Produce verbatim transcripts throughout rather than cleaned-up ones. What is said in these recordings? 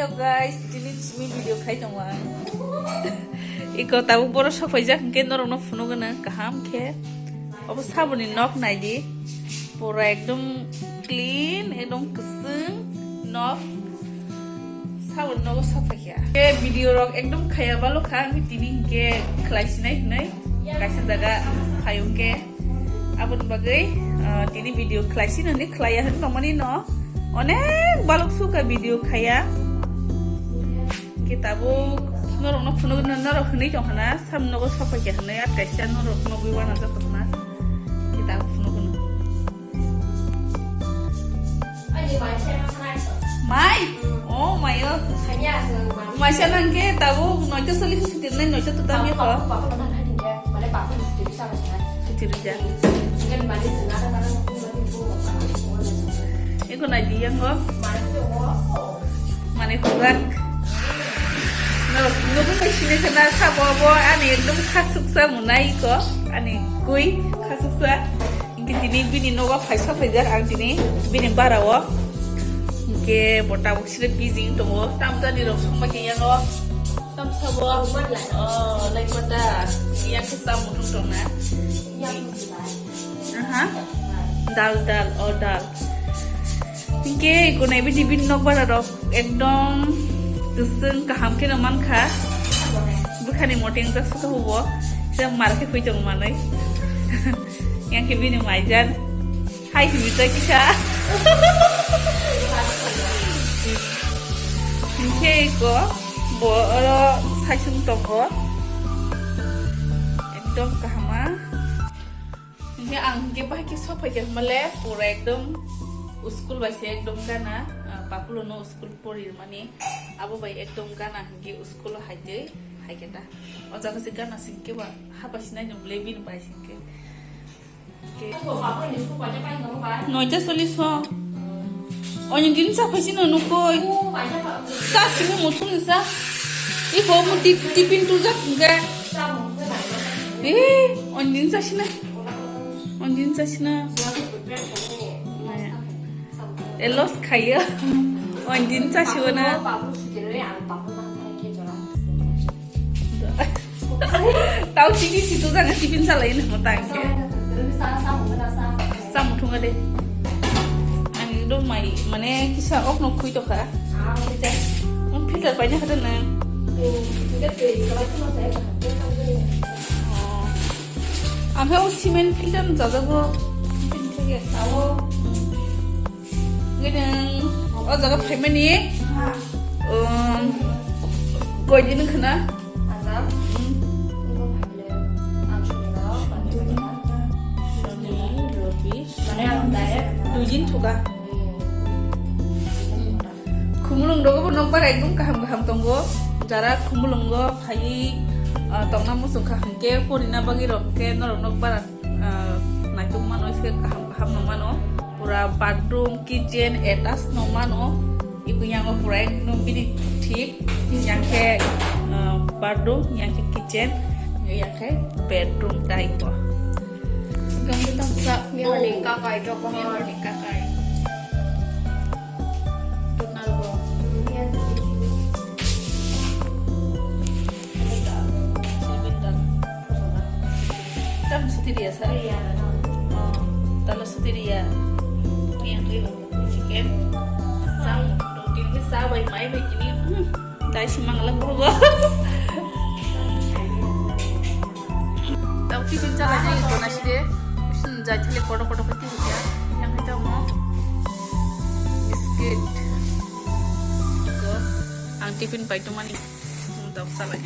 Hello guys, tini chini video khai tongo ang. Iko tabuk boro sopaijak hwnkhe norokno phunugwno kaham khe. Obo saboni nok naidi. Pura ekdom clean, ekdom kwchwng nok. Saboni nogo sopaikha. Khe video rok ekdom khaya balo kha, ang tini hwnkhe khlai sinai hinwi kaisa jaga phai hwnkhe. Aboni bagwi, ah, tini video khlai sino ni khlaiya hwn tongmani no. Onek balok suka video khaya. Khe tabuk norokno phunuk, norok hwnwi tong khna, sam nogo sopaikha hwnwi, at kaisa norok nugwi wana jak khna. Khe tabuk phunuk no. Mai? Oh, mai o. Maisa nang khe tabuk noita solli sutir nai, noita tutam ya kho. Sutir ja. Eko nai di yang go. Mane kurak. No, no, no, sini sana sabo bo ani ekdom khasuksa munai ko. Ani kui khasuksa. Hingke tini bini nogo phai sopaijak ang tini bini bara o. Hingke bo tabuk sini busy tongo. Tamjani rok songma khe yango. Tamsa bo. Oh, lai mata. Yang khe tam muthung tongna. Aha. Dal, dal, oh, dal. Hingke gonai bini bini nok bara rok ekdom kwchwng kaham kheno mankha. Bwkhani moting jak suka hubo. Sida mar khe phui tong manwi. Yang khe bini maijan. Hai simi ta kisa. Hingke ko bo oro saisung tongo. Ekdom kahama. Hingke ang hingke bahai khe sopai khe hwnmale pura ekdom school bai se ekdom gana, ah, pakulo no school pori mani abo bai ekdom gana hingke school hai tei hai khe ta. O jaga se gana singke ba hapa sinai no bile bini bai singke. Noita solis ho. Oni din sa phaisi no nukoi. Sa sini muthung sa. I bo mu tip-, tipin tujak hingke. Eh, oni din sa sina. Oni din sa sina. Elos khaiya. Oni din sa siwana. Tau sini situ janga tipin salai na mata ke. Sa muthung ade. Ani do mai mane kisa ok no khui to kha. Mon filter pai na kha na. Ang khe o cement filter no jajago. Tipin khe. Gini, o jaga phaimani, um, koi din khna? Soni, Robi. Dui din thuka. Khumulwng rogo bo nokbar ekdom kaham kaham tongo. Jara khumulwngo phaiwi, ah, tongna muchung kha hwnkhe porina bagwi rok khe norok nokbar ah, naitok mano, se kaham kaham no mano. Pura bathroom, kitchen attach no mano. Ibu yango pura ekdom bini thik. Yang khe, ah, bathroom, yang khe kitchen, yang khe bedroom type o. Gambu tamsa. Mirror ni kakai jok. Mirror ni kakai. Tunar bo. Tam sutiriya sa? Oh, talo sutiriya. Yang kaya chicken. Sa, roti ni sa bai mai bai kini. Hmm, dai si mangla bobo. Tau chicken chala jai kona side. Sun jai thale kodo kodo kati ya. Yang kaya mo. Biscuit. Ko, ang tiffin pai tumani. Dok salai.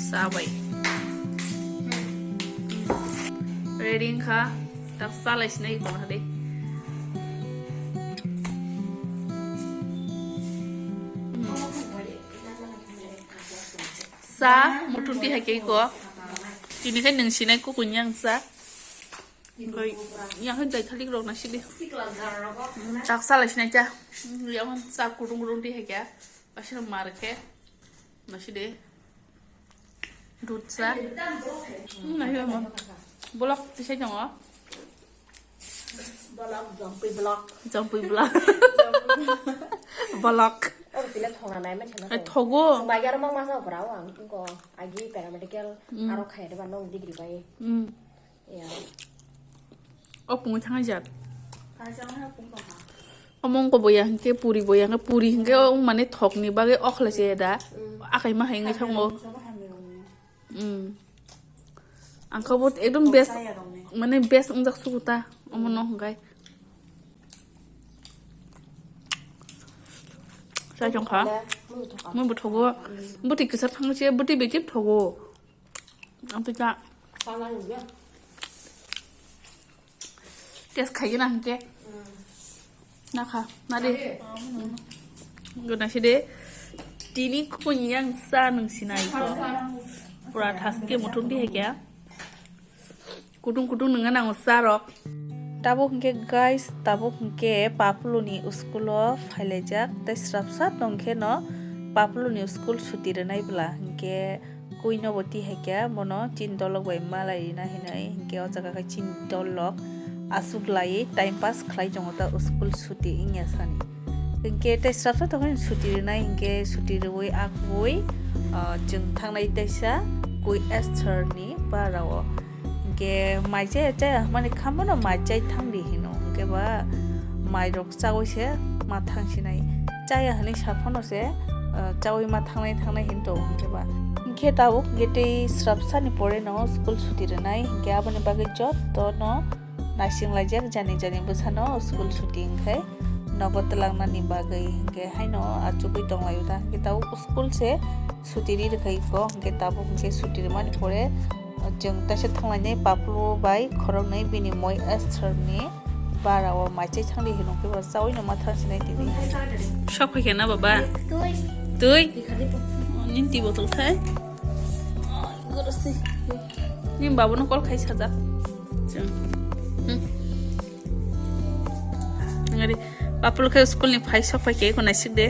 Sabai. Ready kha. Tak salai sinai ko hade. Sa muthung ti hai ke ko. Tini khe nung sinai ko kunyang sa. Oke, yang khe dai thalik rok nasi di. Tak salai sinai cha. Yang sa kudung kudung di hai kya. Asal mar khe. Nasi de. Dut sa. Hmm, nasi ma. Bolak tisai tongo. Bolak, jongpui bolak. Jongpui bolak. Bolok. Oro pila thongna nai man sana. Ai, thogo. Chwng bai aro mang masa opor ang ko agi paramedical aro khaya de ba nong degree bai. Hmm. Ya. O pungwi thang jak. Omo wngkha boya hinkhe puri boya hinkhe puri hinkhe o mane thokni bagwi okhla se da. Hmm. Akai ma hai wngwi thango. Hmm. Ang khe bo ekdom best, mane best wngjak sugu ta, omo no hwnkhe. Chai tong kha. Mui bo thogo. Bwtwi kwchar thang se, bwtwi bikhe thogo. Ang twi ta. Test khaigwna hinkhe. Nakha, nadi. Gwnasi de. Tini khuni yang sa nung sinai ko. Pura thaske muthung di hai kya. Kutung kutung nungna nango sa rok. Tabuk hinkhe guys, tabuk hinkhe Papuluni school o phailaijak tei srapsa tongkhe no Papuluni school suti rwnai bwla hinkhe. Kuino bo tihai khe bono chini dolok bai malai rina hinwi hinkhe o jaga khe chini dolok aswk laiwi time pass khlai tongo ta school suti wngya sani. Hinkhe tei srapsa tongkhe suti rinai hinkhe suti rwui akwui, ah, chwng thangnai teisa Kui Esther ni bara o. Hinkhe mai chaya chaya hwnmani kha bono mai chai thangdi hino hinkhe ba mai rok chaui se ma thang sinai. Chaya hwnwi saphano se, ah, chaui ma thangnai thangnai hin tongo hinkhe ba. Hinkhe tabuk hinkhe tei srapsa ni pore no school suti rwnai hinkhe aboni bagwi joto no naising laijak jani jani bwsa no school suti hinkhe nogo twlangnani bagwi hinkhe haino achugwi tonglaio ta hinkhe tabuk school se suti ri rwkha iko hinkhe tabuk hinkhe suti rwmani pore. Chwng teisa thanglainai Paplu bai khoroknwi bini moi Esther ni bara o maichai thangdi hinwi khe bo chaui no ma thang sinai tini. Sok phai khe na baba? Twi. Twi? Nini twi botol khai? Gorosi. Nini babu no call khai sajak. Chwng. Hmm. Ngari Paplu khe school ni phai sok phai khe eko naisik de.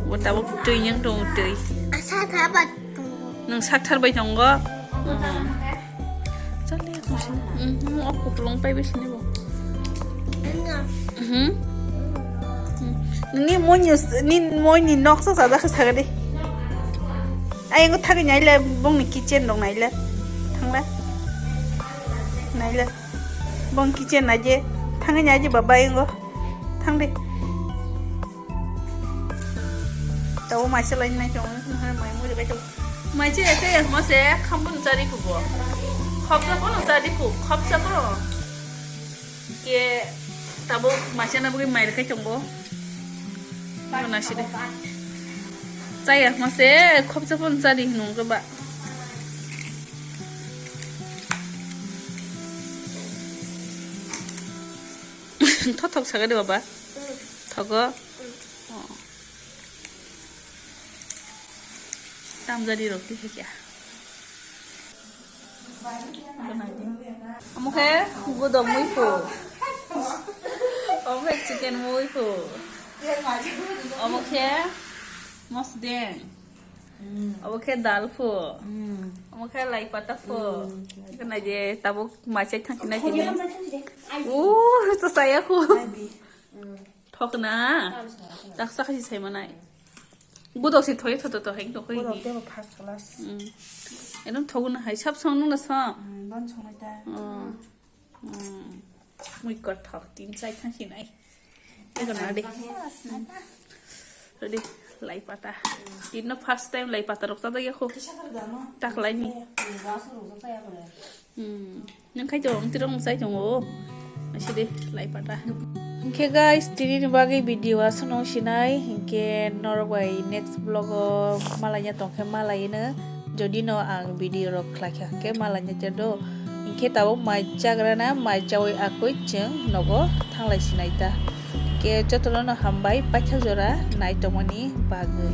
Bo tabuk twi yang dong twi. Asa tha ba. Nwng sakthar bai tongo. Chale, tong sini. Mhm, o kupulung pai bai sini bo. Mhm. Nini moini, nini moini noksa sada khe sagadi. Ai, engo thagwi naile, bongni kitchen dong naile. Thangla. Naile. Bong kitchen naje. Thangwi naje baba engo. Thangdi. Tabo maisa lai nai tongo, mai muri bai tongo. Maisa ya, ya, mase, khambun chari kubo. Khopsa kono chari ku, khopsa kono. Ke tabo maisa na bugui mai rekai tongo. Mana sidi. Chaya mase, khopsa kono chari hinung ke ba. Thothok sagadi baba. Thogo. Tamjadi rok di khe kya. Omo khe gudok mui phu. Omo khe chicken mui phu. Omo khe mosdeng. Omo khe dal phu. Omo khe lai pata phu. Khe nai je tabuk maichai thang khe nai khe. Uh, to saya khu. Thokna. Taksa khe sai manai. Gudok se thoi thoto to heng to khoi. Gudok tebo first class. Eno thogna hai sab song nung na song. Bon song ta. Mui kothok tin chai thang sinai. Ego na de. Ready, lai pata. Tinno first time lai pata rok chajak ya kho. Taklai ni. Hmm. Nang khai to ang tirong chai tongo. Asi de lai pata. Hinkhe guys, tini ni bagwi video aswk no sinai. Hinkhe norok bai next vlog o malai ya tong khe malai no. Jodi no ang video rok khlai kha khe malai nai do. Hinkhe tabuk mai chagrana mai chaui akwui chwng nogo thanglai sinai ta. Hinkhe jotono no hambai paithak jora nai tongmani bagwi.